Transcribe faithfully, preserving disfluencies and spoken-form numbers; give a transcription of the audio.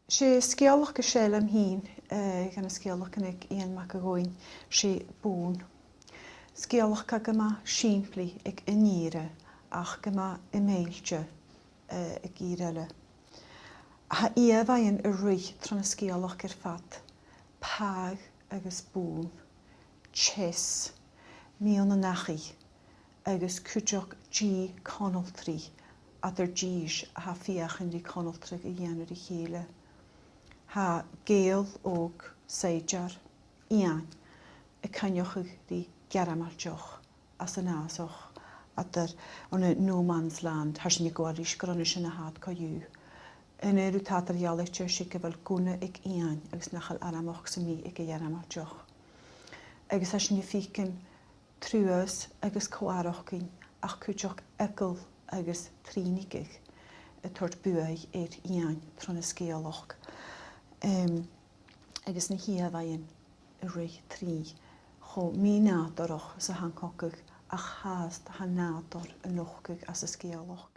'S e sgeulachd as fheàrr leam fhìn, eh, dhen na sgeulachdan aig Iain Mac a' Ghobhainn, 's e Bùrn. Sgeulachd gu math sìmplidh aig an ìre, ach gu math iomfaillte, eh, aig ìre eile. Tha ìomhaighean a' ruith tron sgeulachd air fad, pàigheadh agus bùrn, teas, meadhan-dachaigh, agus cuideachd dìth conaltraidh, eadar dithis a tha a' feuchainn ri conaltradh a dhèanamh ri chèile. Tha Gàidheal òg saighdear, Iain, a' coinneachadh ri Gearmailteach às an fhàsach, eadar ann an no man's land, tha sinn a' gabhail ris gur ann an sin a tha iad co-dhiù. An aon rud a tha eadar-dhealaichte, 's e gu bheil gunna aig Iain agus nach eil armachd sam bith aig a' Ghearmailteach. Agus tha sinn a' faicinn truas agus co-fhaireachdainn, ach cuideachd eagal agus truinngeadh a' toirt buaidh air Iain tron sgeulachd. Em, agus na h-ìomhaighean a' ruith troimhe, cho mì-nàdarrach 's a tha an cogadh, ach fhathast tha an nàdar a' nochdadh anns an sgeulachd.